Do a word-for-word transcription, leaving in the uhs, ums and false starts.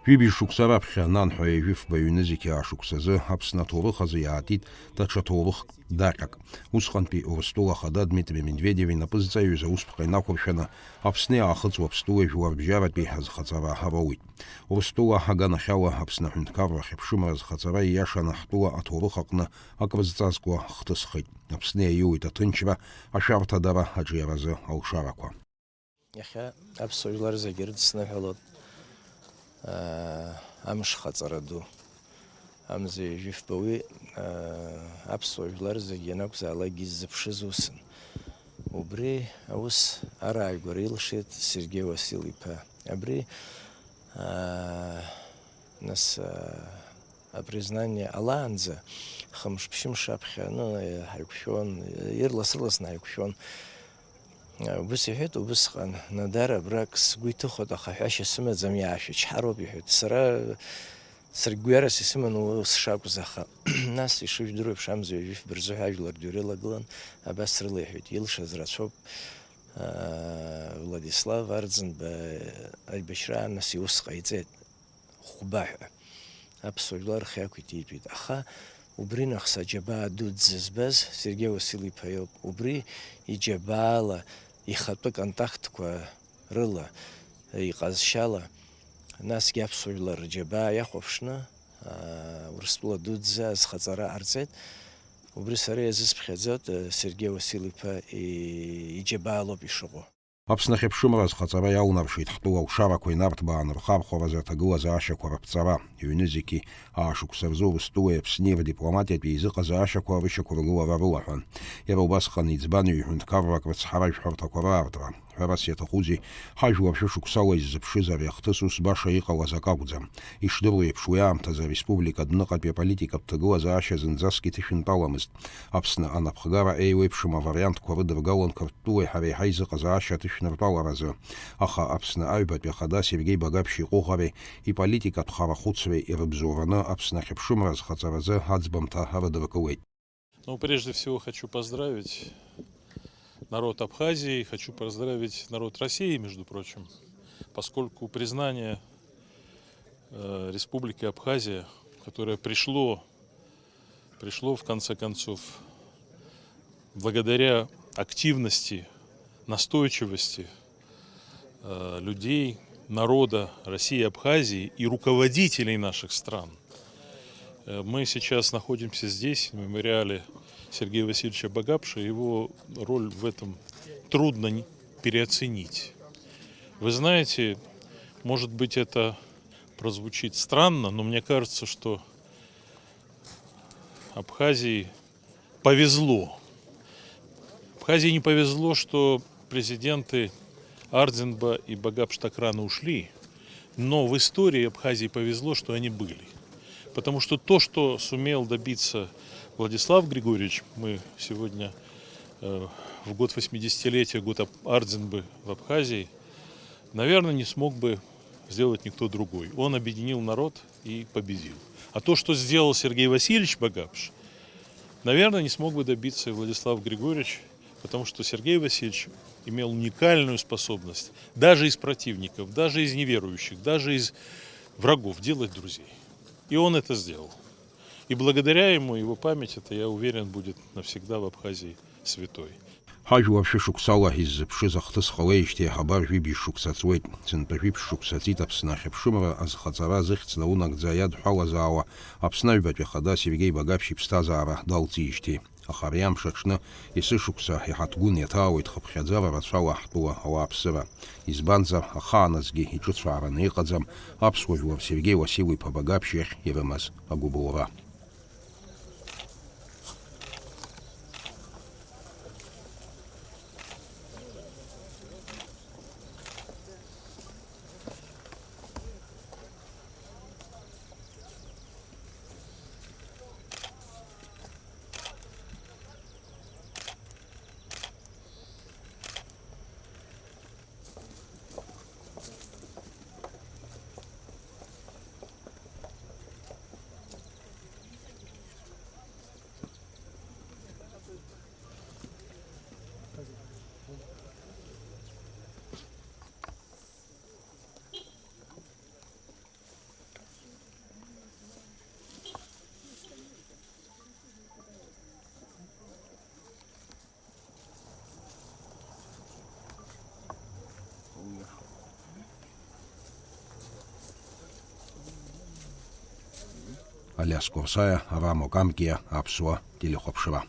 Ҩыбжь шықәса раԥхьа, нанҳәа ҩажәи фба ҩ-нызқьи аа шықәсазы, Аԥсны аҭоурых азы иаатит даҽа ҭоурыхк даҟьак. Усҟантәи Урыстәыла Ахада Дмитри Медведев инапызҵаҩыз аусԥҟа инақәыршәаны, Аԥсни Аахыҵ Уаԥстәылеи жәларбжьаратәи азхаҵара ароуит. Урыстәыла аганахьала Аԥсны аҳәынҭқарра ахьыԥшымра азхаҵара ииашаны ҳтәыла аҭоурых аҟны акрызҵазкуа хҭысхеит. Аԥсны иаиуеит аҭынчра, ашәарҭадара, аҿиаразы алшарақәа. Иахьа аԥсуа жәлар зегьы ирыдысныҳәалоит, аа, амш хаҵара ду. Амза ҩажәи фба уи, аа, аԥсуа жәлар зегьы ианакәзаалакгьы иззыԥшыз усын. Убри аус арааигәара илшеит Сергеи Уасил-иԥа. Абри, аа, нас, аа, апризнание ҟалаанӡа, хымш-ԥшьымш аԥхьа, ну, ҳаиқәшәон, ирлас-ырласны ҳаиқәшәон. Убыс иҳәеит, убысҟан, Нодара, абрак сгәы иҭыхоит, аха ҳәашьа сымаӡам, иаашәычҳароуп, иҳәеит. Сара саргәҩарас исыман ус шакәыз, аха нас, ишыжәдыруа еиԥш, амза ҩажәи фба рзыҳәа ажәлар дыҩрылагылан, абас срылеиҳәеит, илшаз рацәоуп, аа, Владислав Арӡынба аибашьраан нас иус ҟаиҵеит. Хәба ҳәа аԥсуа жәлар рхы иақәиҭитәит. Аха убри нахыс аџьабаа дуӡӡа збаз Сергеи Уасил-иԥа иоуп. Убри иџьабаала, ихатәы контактқәа рыла, иҟазшьала, насгьы аԥсуа жәлар рџьабаа иахәаԥшны, аа, Урыстәыла дуӡӡа азхаҵара ҟарҵеит. Убри сара иазысԥхьаӡоит, Сергеи Уасил-иԥа и-, иџьабаалоуп ишыҟоу. Аԥсны ахьыԥшымра азхаҵара иалнаршеит ҳтәыла алшарақәа инарҭбааны рхархәаразы аҭагылазаашьақәа раԥҵара. Ҩнызқьи аа шықәса рзы Урыстәылеи Аԥсни рдипломатиатәи еизыҟазаашьақәа рышьақәыргылара рылаҳәан. Иара убасҟан иӡбан ҩ-ҳәынҭқаррак рыцҳара ажәҳәарҭақәа раартра. Ҳәарас иаҭахузеи, ҳажәлар шәышықәсала иззыԥшыз ари ахҭыс ус баша иҟалаз акы акәӡам. Ишдыру еиԥш, уи аамҭазы ареспублика адәныҟатәи аполитикатә ҭагылазаашьа зынӡаск иҭышәынтәаламызт. Аԥсны анапхгара еиуеиԥшым авариантқәа рыдыргалон Қырҭтәылеи ҳареи ҳаизыҟазаашьа аҭышәныртәаларазы. Аха Аԥсны аҩбатәи ахада Сергеи Багаԥшь иҟәыӷареи иполитикатә харахәыцреи ирыбзоураны Аԥсны ахьыԥшымра азхаҵаразы аӡбамҭа рыдыркылеит. Ну, прежде всего, хочу поздравить народ Абхазии, хочу поздравить народ России, между прочим, поскольку признание, э, Республики Абхазия, которое пришло, пришло, в конце концов, благодаря активности, настойчивости, э, людей, народа России и Абхазии и руководителей наших стран. Э, мы сейчас находимся здесь, на мемориале Сергея Васильевича Багапша. Его роль в этом трудно не-, переоценить. Вы знаете, может быть, это прозвучит странно, но мне кажется, что Абхазии повезло. Абхазии не повезло, что президенты Ардзинба и Багапш так рано ушли, но в истории Абхазии повезло, что они были. Потому что то, что сумел добиться Владислав Григорьевич, мы сегодня, э, в год восьмидесятилетия, год Аб-, Ардзинбы в Абхазии, наверное, не смог бы сделать никто другой. Он объединил народ и победил. А то, что сделал Сергей Васильевич Багапш, наверное, не смог бы добиться и Владислав Григорьевич, потому что Сергей Васильевич имел уникальную способность даже из противников, даже из неверующих, даже из врагов делать друзей. И он это сделал. И благодаря ему, его память, это, я уверен, будет навсегда в Абхазии святой. Ҳажәлар шәышықәсала иззыԥшыз ахҭыс ҟалеижьҭеи аиҳабар жәибжь шықәса ҵуеит. Сынтәа жәибжь шықәса ҵит Аԥсны ахьыԥшымра азхаҵара зыхьӡ наунагӡа иадҳәалазаауа Аԥсны аҩбатәи ахада Сергеи Багаԥшь иԥсҭазаара далҵижьҭеи. Аха ари амш аҽны есышықәса иҳаҭгәын иаҭаауеит хыԥхьаӡара рацәала ҳтәыла ауааԥсыра. Избанзар, ахааназгьы иҿыцәаараны иҟаӡам аԥсуа жәлар Сергеи Уасил-иԥа Багаԥшь иахь ирымаз агәыбылра. Алиас Курсаиа, Авраам Окамгиа, Аԥсуа телехәаԥшра.